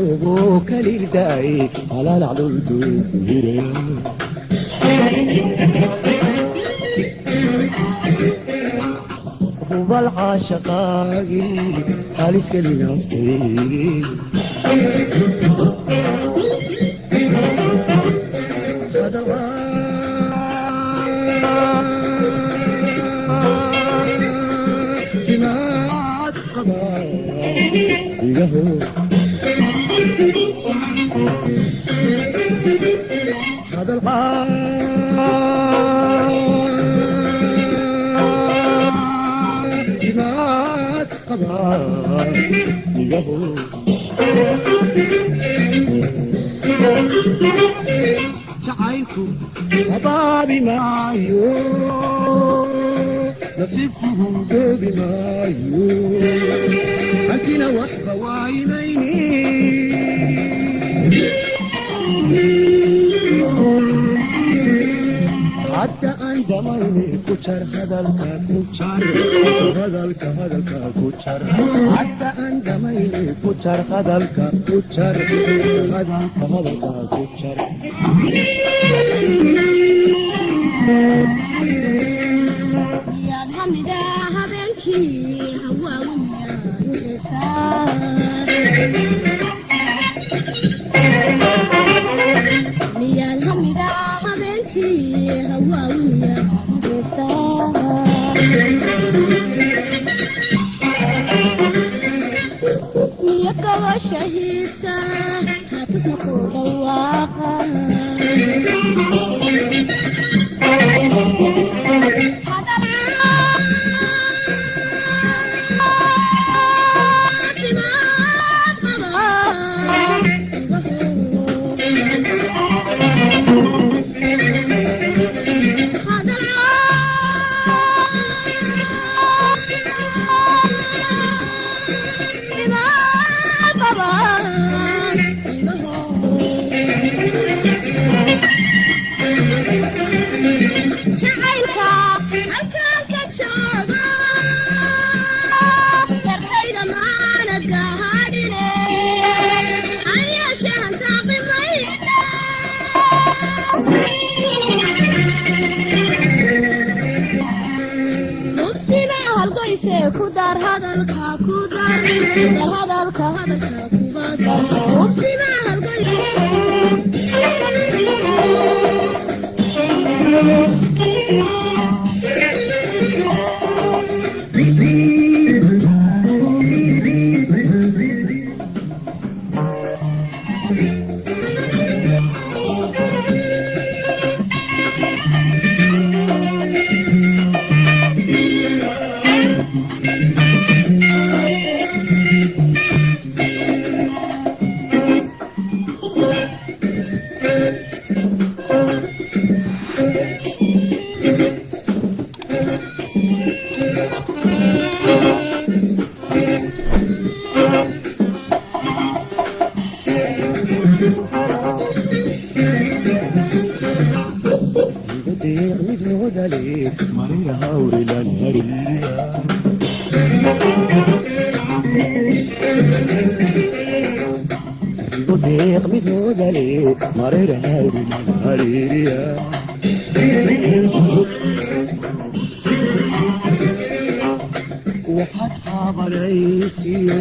Rooboo kaliildaay alalacdhuldu hiraya. Hubal caashaqaagii haliskeli naftay. Caafimaad qabaa igaho. Hadal caafimaad qabaa igaho. Jacaylku habaabi maayo, nasiibku hungoobi maayo, hantina waxba waayimayni. Hadda aan dhamayne ku jar hadalka, ku jar hadalka, hadalka ku jar. Hadda aan dhamayne ku jar hadalka, ku jar hadalka, hadalka ku jar. Miyaad hamidaa habeenkii hawaawi, miyaad u heestaa? Miyaad hamidaa habeenkii hawaawi, miyaad u heestaa? Miyo gabasha hiifta haatufna ku dhawaaqa? Jacaylka halkaan ka jooga darkayda maanad gahadhine, ayaashe hantaaqi mayne. Hubsina halgoyse ku dar hadalka, ku dar, ku dar hadalka, hadalka kuba dar. Hubsina halgoyse. Iga deeq mid noodale marira hawrilan hariiriya. Igu deeq mid noodale marira hawrilan hariiriya. Waxaad xaabalaysiyo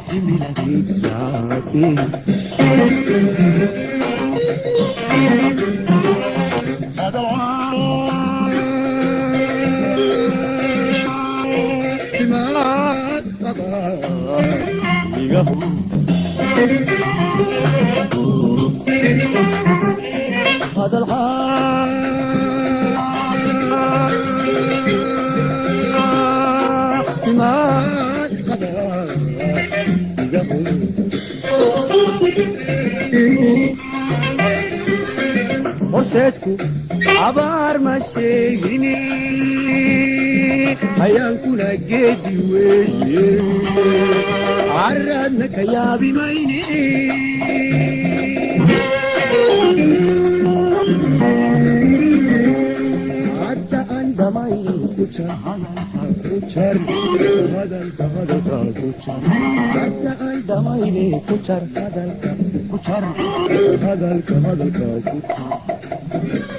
himiladiibsaati. Caafimaad qabaa igaho. Hadal caafimaad qabaa igaho. Horseedku abaar ma sheegini, hayaankuna geedi weeye, caraadna ka yaabi mayne. Hadda aan dhamayne ku jar hadalka ku jar hadalka hadalka ku jar hadda aan dhamayne ku jar hadalka ku jar hadalka hadalka ku jar.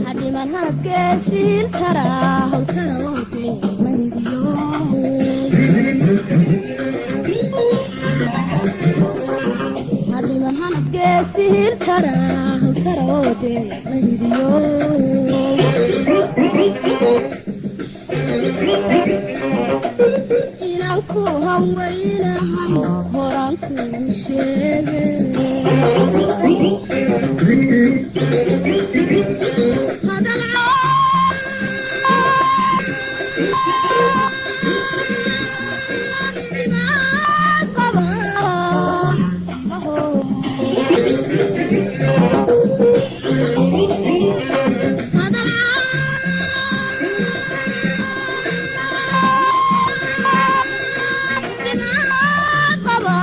Hadhiman hanadkeesiil karaa hawlkara maydiyo. Hadhiman hanadkeesiil karaa hawlkara oode maydiyo. Inaan ku hanweynahay horaan kuu sheege. Hadal caafimaad qaba. Hadal caafimaad qaba.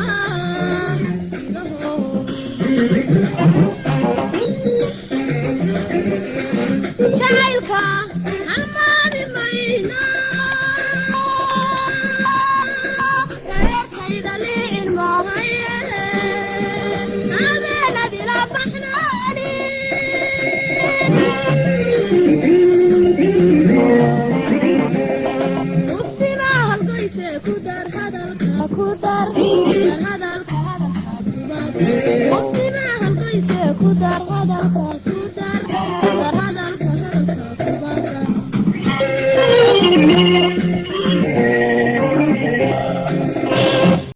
Jacaylka halmaami mayno, reerkayga liicin maahaye, habeenad ila baxnaani. Hubsima halgoyse ku dar hadalka ku dar hadalka hadalka kuba dar. Hubsima halgoyse ku dar hadalka ku dar hadalka hadalka kuba dar.